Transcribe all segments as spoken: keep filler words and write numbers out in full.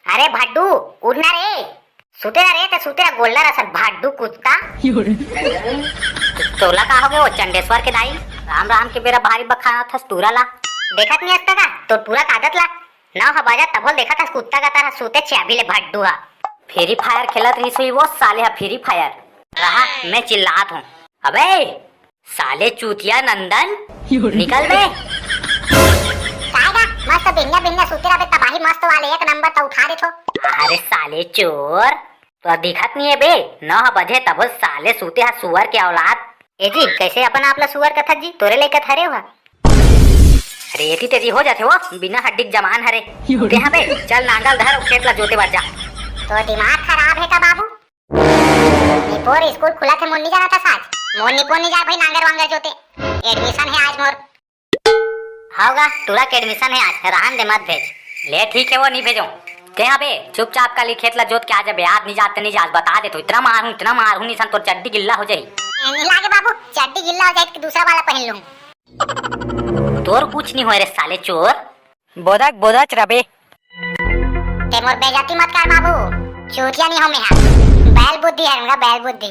अरे भड्डू, उठ ना रे, सुते रह रे, ते सुते रह, गोल्डर असन भड्डू कुत्ता। तोला का होगे वो चंडेश्वर के दाई? राम राम के बेरा भारी बखाना थस टूरा ला। देखत नहीं हस का तोर टूरा के आदत ला? नौ ह बजा तभो ले देखत हस कुत्ता गतर ह सुते छे अभी ले भड्डू ह। फ्री फायर खेलत रहिस होही वो साले ह फ्री फायर। रहा, मैं चिल्लात हूँ। अबे साले चूतिया नंदन, निकल बे। काय गा, मस्त बिहनिया बिहनिया सुते रहिबे तबाही मस्त वाले एक नंबर त उठा देथो। अरे साले चोर, तो दिखत नहीं है बे, नौ ह बजे तभो साले सुते ह सुअर के औलाद। ए जी, कैसे अपन आप ला सुअर कथस जी? तोरे ले कथरे हुआ। अरे एती तेती हो जाथे वो, बिना हड्डी के जमान हरे। तेहा बे, चल नांगल धर अउ खेत ला जोते बर जा। तो दिमाग खराब है का बाबू? निपोर स्कूल खुलत हे, मोर नहीं जाना था साज। मोर निपोर नहीं जाए भाई नांगर वांगर जोते। एडमिशन है आज मोर। हाव गा, टूरा के एडमिशन है आज, रहन दे मत भेज। ले ठीक है वो नहीं भेजो। तेहा बे, चुपचाप काली खेत ला जोत के आ जाबे, आज नहीं जात नहीं जात, बता दे तो, इतना मारहूँ, इतना मारहूँ, निसन तोर चड्डी गिल्ला हो जाही। ए, नहीं लागे बाबू, चड्डी गिल्ला हो जाए तो दूसरा वाला पहन लूँ। तोर कुछ नहीं होय रे साले चोर। बोदक बोदच रबे। ते मोर बेइज्जती मत कर बाबू, चूतिया नहीं हो मैं हा। बैल बुद्धि है मेरा, बैल बुद्धि।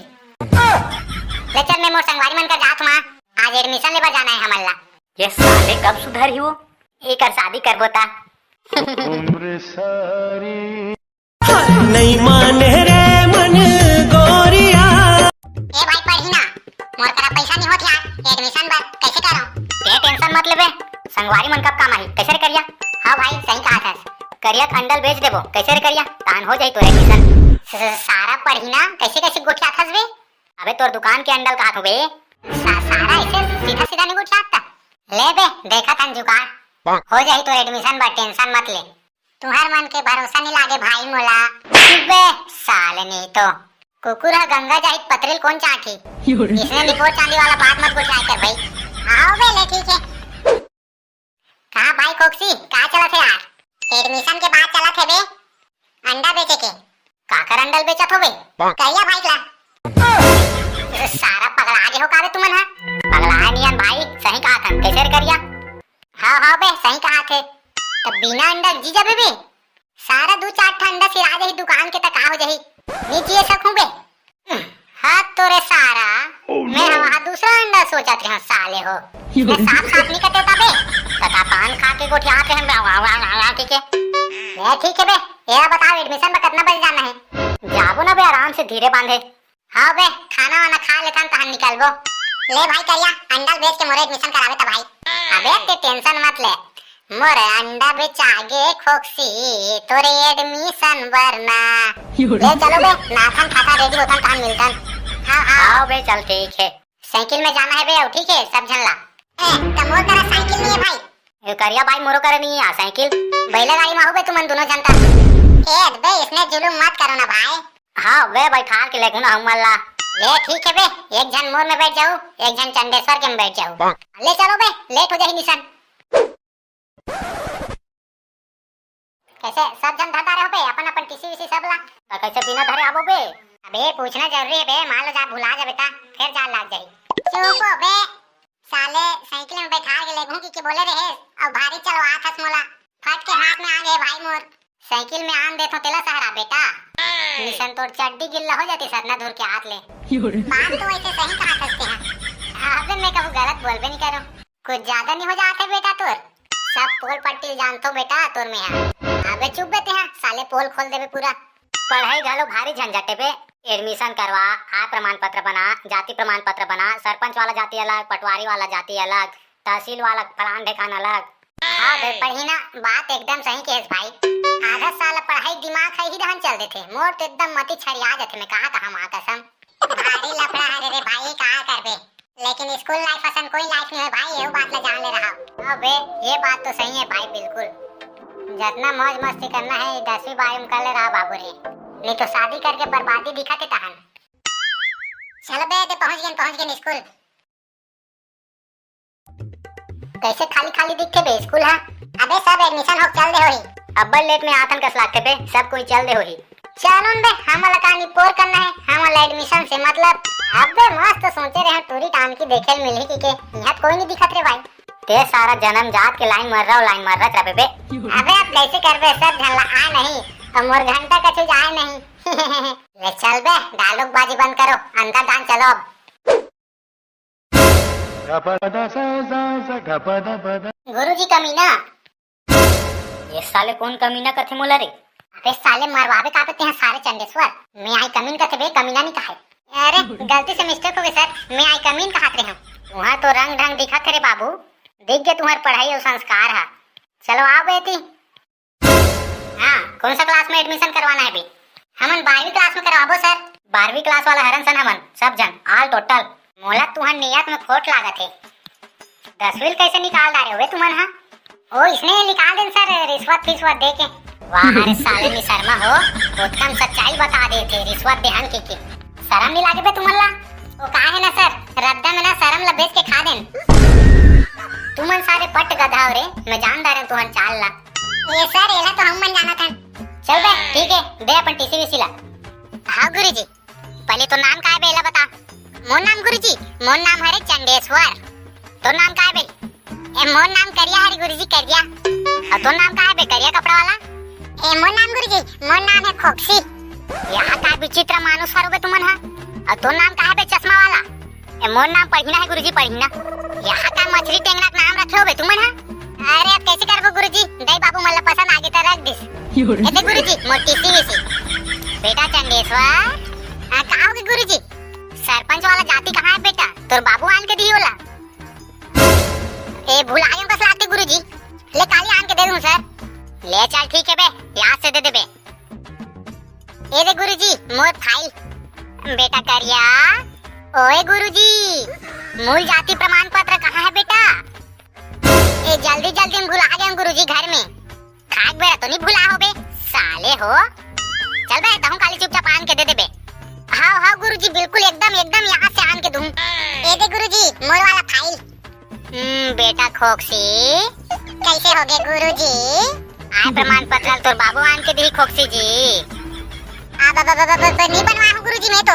ले चल, मैं मोर संगवारी मन कर जात हूँ, आज एडमिशन लेबर जाना है हमन ला। ये साले कब सुधरही वो? एकर शादी करबो ता। नहीं माने रे मन गोरिया। ए भाई पढ़ही ना, मोर करा पैसा नहीं होत यार, एडमिशन बर कैसे करो? ते टेंशन मत लेबे, संगवारी मन कब काम आही। कैसे रे करिया? हाँ भाई सही कहा थस, करिया के अंडल बेच देबो। कैसे रे करिया? तान हो जाही तोर एडमिशन। स-, स-, सारा पढ़ही ना, कैसे कैसे गोठियाथस बे? अबे तोर दुकान के अंडल कहा थो बे? सा-, सारा ऐसे सीधा सीधा नहीं गोठियात। ले बे, देखत हन जुगाड़, हो जाही तोर एडमिशन बर, टेंशन मत ले। तुहर मन के भरोसा नहीं लागे भाई मोला। बे साले नहीं तो कुकुर ह गंगा जाही त पतरी ल कोन चाटही। इसने निपोर चांदी वाला बात मत गोठियाए कर भाई। हाव बे ले ठीक है। कहा भाई कोक्सी, का चलत है यार? एडमिशन के बात चलत है बे, अंडा बेचे के। काकर अंडल बेचत हो बे? कहिया भाई ला। सारा पगला गे हो का बे तुमन हा? पगला नियन भाई, सही कहा थन, कैसे रे करिया? हाँ, हाँ बे, सही कहा थे। तब बिना अंडा जी जाबे बे? सारा दू चार ठा अंडा सिरा जाही दुकान के, त का हो जाही? नी जिए सकूं बे? हाँ तोरे सारा, मैं हा वहाँ दूसरा अंडा सोचत रहा साले हो। मैं साफ साफ नहीं कते बे, तथा पान खा के गोठियात रहे, वाह, वाह, वाह, वाह, वाह, ठीक है। ए, ठीक है बे, ये बताओ एडमिशन में कितना बजे जाना है? जाबो ना बे आराम से धीरे बांधे। हाँ बे, खाना वाना खा लेथन तहन निकलबो। ले भाई करिया, अंडा ल बेच के मोरे एडमिशन करावे त भाई। अबे ते टेंशन मत ले, मोरे अंडा बेचागे खोक्सी, तोरे एडमिशन बर ना। ले चलो बे, नाथन खाता रेडी होथन तहन मिलथन। हाँ हाँ। हाँ बे चल ठीक है। साइकिल में जाना है बे, ठीक है सब झन ला। ए, त मोर करा साइकिल नहीं है भाई। ए, करिया भाई मोरो करे नहीं है साइकिल। बैला गाड़ी में हो बे तुमन दोनों जन त। ए, बे इसने जुलूम मत करो ना भाई। हाँ बे बैठार के लेगहूँ ना हमन ला। ले ठीक है बे, एक झन मोर में बैठ जाऊ, एक झन चंडेश्वर के में बैठ जाऊ। ले चलो बे, लेट हो जाही निसन। कैसे सब झन धर डारे हो बे अपन अपन टीसी वीसी सब ला? त कैसे बिना धरे आबो बे? अबे पूछना जरूरी है बे, मान लो जा भुला जाबे ता फिर जान लाग जाही। चुप हो बे, साले साइकिल में बैठा के लेगहूँ कि, कि बोले रहे, अब भारी चलवा थस मोला, फट के हाथ में आ गए भाई मोर। साइकिल में आन देथो तेला सहारा बेटा, निसन तोर चड्डी गिल्ला हो जाती सतना धूर के हाथ ले। बात तो वैसे सही कहा थस तेहा। अबे मैं कभू गलत बोलबे नहीं करूँ। कुछ ज्यादा नहीं हो जात है बेटा तोर? सब पोल पट्टी जानथो बेटा तोर में हा। अबे चुप बे तेहा, साले पोल खोल देबे पूरा। पढ़ाई घलो भारी झंझट है बे। एडमिशन करवा, आय प्रमाण पत्र बना, जाति प्रमाण पत्र बना, सरपंच वाला जाति अलग, पटवारी वाला जाति अलग, तहसील वाला फलान ढेकान अलग। हाँ बे पढ़ही ना, बात एकदम सही कहेस भाई। आधा साल पढ़ाई दिमाग है ही रहन चल देथे। मोर तो एकदम मती छड़िया जाथे, मैं कहा कहा माँ कसम। भारी लफड़ा हरे रे भाई, का करबे? लेकिन स्कूल लाइफ असन कोई लाइफ नहीं है भाई, ये बात ला जान ले रहा। अबे ये बात तो सही है भाई, बिल्कुल। जितना मौज मस्ती करना है दसवीं बारहवीं में कर ले रहा बाबू रे, नहीं तो शादी करके बर्बादी दिखा के तहन। चलो बे, दे पहुंच गए, पहुंच गए स्कूल। कैसे खाली खाली दिखथे बे स्कूल हा? अबे सब एडमिशन होके चल दे होही। अब्बड़ लेट में आथन कस लागथे बे, सब कोई चल दे होही। चलो न बे, हमन ला का निपोर करना है, हमन ला एडमिशन से मतलब। अबे मस्त सोचे रहे टूरी टान की देखे ल मिलही की के, इहाँ त कोई नहीं दिखत रे भाई। ते सारा जन्म जात के लाइन मर रहा, लाइन मर रहा रबे बे। अबे अब कैसे करबे, सब झन ला आ नहीं, अब मोर घंटा कछु जाए नहीं। ले चल बे, dialogue बाजी बंद करो, अंतर दान चलो अब। गुरुजी कमीना। ये साले कोन कमीना कथे मोला रे? अबे साले मरवाबे का बे तेहा सारे Chandeshwar. May I come in कथे बे, कमीना नहीं कहे। अरे गलती से mistake हो गई sir, May I come in कहत रहे हूँ। वहाँ तो रंग ढंग दिखत हे रे बाबू, दिख गए तुम्हारे पढ़ाई और संस्कार है। चलो आओ बेटी। हाँ, कौन सा class में admission करवाना है बे? हमन बारहवीं class में करवाबो sir। बारहवीं class वाला हरन सन हमन, सब जन, all total। मोला तुहर नियत में खोट लागत हे। दसवीं कैसे निकाल डारे होबे तुमन हा? ओ, इसने निकाल देन sir, रिश्वत फिश्वत दे के। वाह रे साले निशर्मा हो, ओतका म सच्चाई बता देथे, रिश्वत देहन के, के। शरम नहीं लागे बे तुमन ला? ओ का हे ना sir, रद्दा में ना शरम ला बेच के खा देन। तुमन सारे पट गधा हो रे, मैं जान डारेन तुहन चाल ला। ए sir, एला तो हम मन जानत हन। चल बे, ठीक है, दे अपन टीसी वीसी ला। हाँ गुरुजी, पहले तो नाम का है बे, एला बता। मोर नाम गुरुजी, मोर नाम हरे चंडेश्वर। तोर नाम का है बे? ए, मोर नाम करिया हरे गुरुजी, करिया। और तोर नाम का है बे, करिया कपड़ा वाला? ए, मोर नाम गुरुजी, मोर नाम है खोक्सी। यहाँ का विचित्र मानुष हरो बे तुमन हा। और तोर नाम का है बे, चश्मा वाला? ए, मोर नाम पढ़िना है गुरुजी, पढ़िना। यहाँ का मछली टेंगना के नाम रखे हो बे तुमन हा? अरे, अब कैसे करबो गुरुजी? दई बाबू मन ला पसंद आगे त रख दिस। ए दे गुरुजी, मोर टीसी वीसी। बेटा चंडेश्वर, आ, का होगे गुरुजी? सरपंच वाला जाति कहाँ है बेटा? तोर बाबू आन के दिही ओला। ए, भुला गेंव कस लागथे गुरुजी। ले काली आन के दे दूँ sir। ले चल ठीक है बे, याद से दे देबे। ए दे गुरुजी, मोर file। बेटा करिया, ओए गुरुजी, मूल जाति प्रमाण पत्र कहाँ है बेटा? ए, जल्दी जल्दी में भुला गेंव गुरुजी घर में। खाक बेरा तो नहीं भुला होबे, साले हो। चल बे, तहूँ काली चुपचाप आन के दे देबे। हाव, हाव गुरुजी, बिल्कुल एकदम, एकदम याद से आन के दूँ। ए दे गुरुजी, मोर वाला file। हम्म, बेटा खोक्सी। कैसे होगे गुरुजी? आय प्रमाण पत्र तोर बाबू आन के दिही खोक्सी जी। आ, ब, ब, नहीं बनवाय हूँ गुरुजी मैं तो।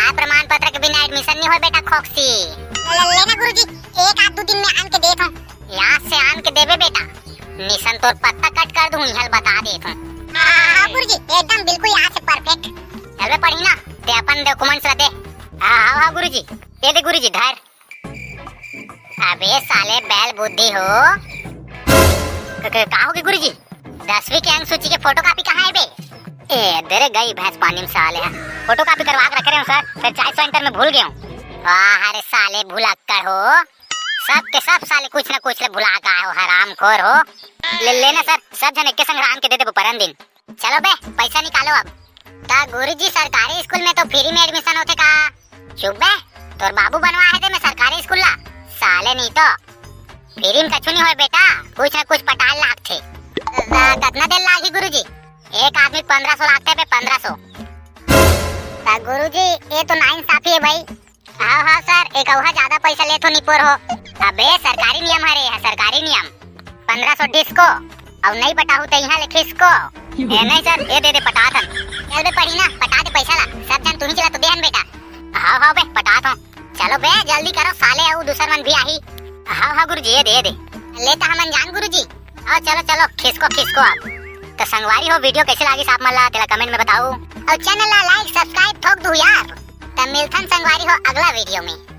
आय प्रमाण पत्र के बिना admission नहीं होय बेटा खोक्सी। ल-, ल-, लेना गुरुजी, एक आध दू दिन में आन के देत हूँ। याद से आन के देबे बेटा, निसन तोर पत्ता cut कर दूँ, इहल बता देत हूँ। हाँ, हाँ गुरुजी, एकदम बिल्कुल याद से perfect। चल बे पढ़ी ना, ते अपन documents ला दे। हाँ, हाँ, हाँ गुरुजी, ये दे गुरुजी, धर। अबे साले बैल बुद्धि हो। क-, क-, का होगे गुरुजी? दसवीं के अंक सूची के photocopy कहाँ है बे? ए, दे रे गई भैंस पानी में साले। Photocopy करवा के रखे रहे हूँ sir, फिर चाय center में भूल गए हूँ। वाह रे साले भुलक्कड़ हो, सब के सब साले कुछ न कुछ ले भुला के आए हो, हरामखोर हो। ले लेना sir, सब जन एक के संग आन के दे देबो परन दिन। चलो बे, पैसा निकालो अब। त गुरुजी, सरकारी स्कूल में तो free में admission होथे का? चुप बे, तोर बाबू बनवा है दे मैं सरकारी स्कूल ला। साले नहीं तो free में कछु नहीं होय बेटा, कुछ ना कुछ पटाल लागथे। त कतना देर लागही गुरुजी? एक आदमी पंद्रह सौ लागथे बे, पंद्रह सौ। त गुरुजी, ये तो नाइंसाफी है भाई। हाँ, हाँ sir, एक अउहा ज्यादा पैसा लेथो निपोर हो। अबे सरकारी नियम हरे, ये सरकारी नियम। पंद्रह सौ डिस्को, अउ नहीं पटाहू त इहाँ ले खिसको। ए नहीं sir, ये दे दे पटाथन। चल बे पढ़ी ना, पटा दे पैसा ला, सब जन तुही चला तो देहन बेटा। हाँ, हाँ बे, पटाथों। चलो बे, जल्दी करो साले, अउ दूसर मन भी आही। हाँ, हाँ गुरुजी, ये दे, ये दे। ले त हमन जान गुरुजी। आओ चलो, चलो, खिसको, खिसको आप। त संगवारी हो, video कैसे लागिस आप मन ला, तेला comment में बताओ। अउ channel ला like, subscribe ठोक दू यार। त मिलथन संगवारी हो अगला video में।